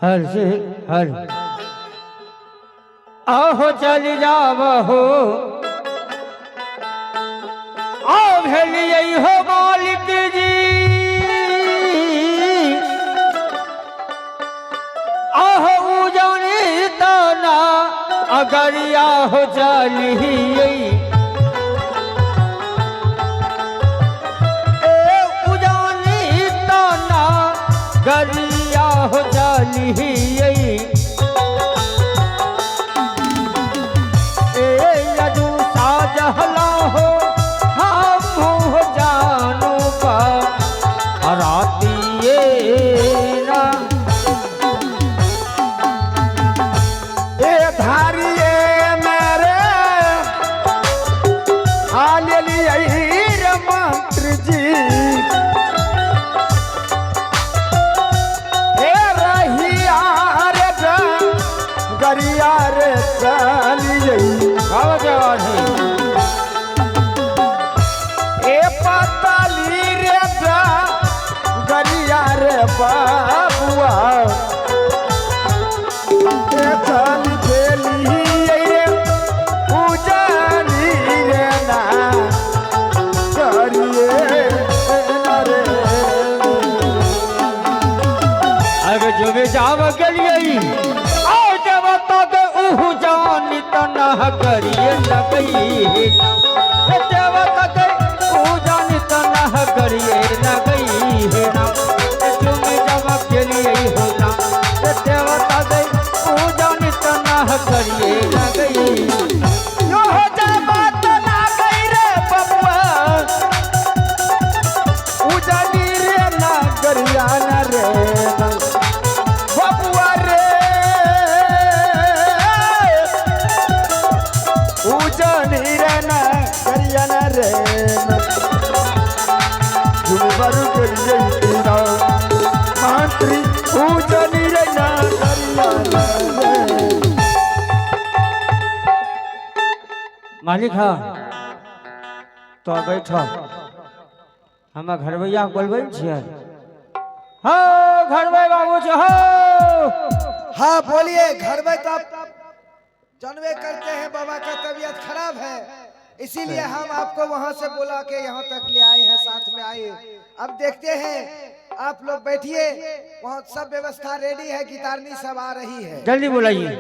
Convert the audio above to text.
हर से हर आहो चल जावहो आओ भेलियै हो मालिक जी आहो उजानी तना अगरिया हो चलियै ए उजानी तना गरिया हो चलियै ए यदु साजहला हो हम हो जानू का रातिए ना। ए धारिये मेरे आ लेलियै रे मंत्री जी। ए रहिया रे गरिया रे चलियै। गावा के आवाज है। ए पतली रे गरिया रे बाबुआ। ए चल गेलियै रे उजली रे ना करिए ना रे। अगर जो भी जाव गेलियै आओ जब तक उहु जानी तना करिए लगई जब तक उहु जानी तना करिए लगई है ना। तुम जब गेलियै हो ना जब तक उहु जानी तना करिए लगई। यो हो जब ना गई रे बबुआ उजली रे ना गरिया ना रे ना। बबुआ रे उजली रे ना गरिया ना रे ना। झुमर गरिया ना मंत्री उजली रे ना गरिया ना रे। मालिक हाँ तो बैठो हम घरवैया के बोलबै ने छियै। हो घरबै बाबू छै हो। हाँ बोलिए, घर में तो आप जानवे करते हैं बाबा का तबीयत खराब है, इसीलिए हम आपको वहां से बुला के यहाँ तक ले आए हैं, साथ में आए। अब देखते हैं, आप लोग बैठिए, वहाँ सब व्यवस्था रेडी है, गिटारनी सब आ रही है। जल्दी बुलाइए।